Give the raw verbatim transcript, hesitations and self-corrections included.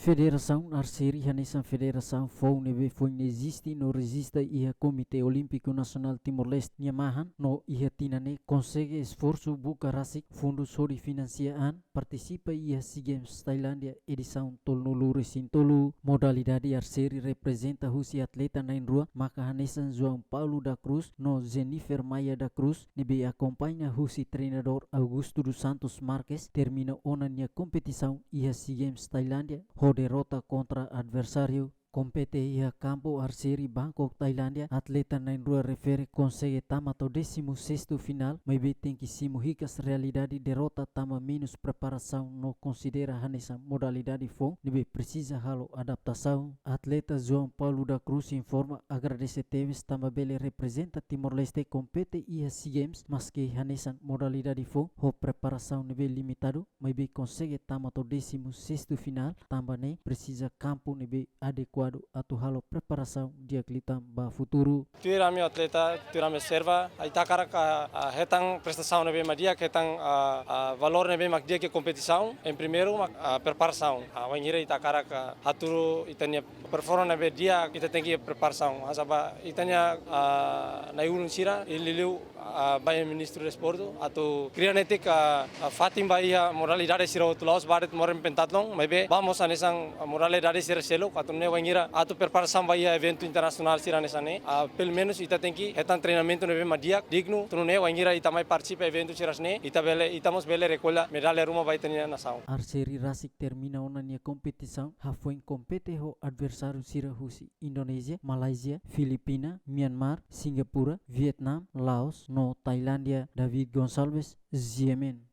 Federasaun Arsery hanesan federasaun foun ne'ebé foin eziste no rejista iha Komité Olímpiku Nasionál Timor-Leste nia mahan, no iha tinan ne'e konsege esforsu buka rasik fundus hodi finansia an partisipa iha SEA Games Tailándia edisaun tolunulu-resin-tolu. Modalidade arsery reprezenta husi atleta na'in-rua maka hanesan João Paulo da Cruz no Jennifer Maia da Cruz, ne'ebé akompaña husi treinadór Augusto dos Santos Marques, termina ona nia kompetisaun iha SEA Games Tailándia ho derrota kontra adversáriu. Kompete iha kampu arsery Bangkok, Tailándia, atleta na'in-rua refere konsege tama to'o décimo sexto finál, maibé tenke simu hikas realidade derrota tanba menus preparasaun no konsidera hanesan modalidade foun ne'ebé presiza halo adaptasaun. Atleta João Paulo da Cruz informa agradese tebes tanba bele reprezenta Timor-Leste kompete iha SEA Games, maske hanesan modalidade foun ho preparasaun ne'ebé limitadu, maibé konsege tama to'o décimo sexto finál, tanba ne'e presiza kampu ne'ebé adekuadu atu halo preparasaun di'ak liután ba futuru. Tuir ami atleta, tuir ami observa, ita hakarak, ah, ah, hetan prestasaun ne'ebé mak di'ak, hetan, ah, ah, valór ne'ebé mak di'ak iha kompetisaun, em primeiru mak, ah, preparasaun. Ah, wainhira ita hakarak, ah, hatudu ita-nia performa ne'ebé di'ak, ita tenke preparasaun. Hanesan ba ita-nia, ah, na'i-ulun sira, liuliu, ah, ba iha Ministériu Desportu, atu kria netik, ah, ah, fatin ba iha modalidade sira hotu, la'ós ba de'it moren pentatlon, maibé ba mós hanesan, ah, modalidade sira seluk, atu nune'e wainhira atu preparasaun ba iha eventu internasionál sira hanesan ne'e, ah, pelumenus ita tenke hetan treinamentu ne'ebé mak di'ak, dignu, atu nune'e wainhira ita mai partisipa eventu sira hanesan ne'e, ita bele, ita mós bele rekolla medalla ruma ba ita-nia nasaun. Arsery rasik termina ona nia kompetisaun hafoin kompete ho adversáriu sira husi Indonézia, Malázia, Filipina, Myanmar, Singapura, Vietnam, Laos no Tailándia. David Gonçalves, G M N.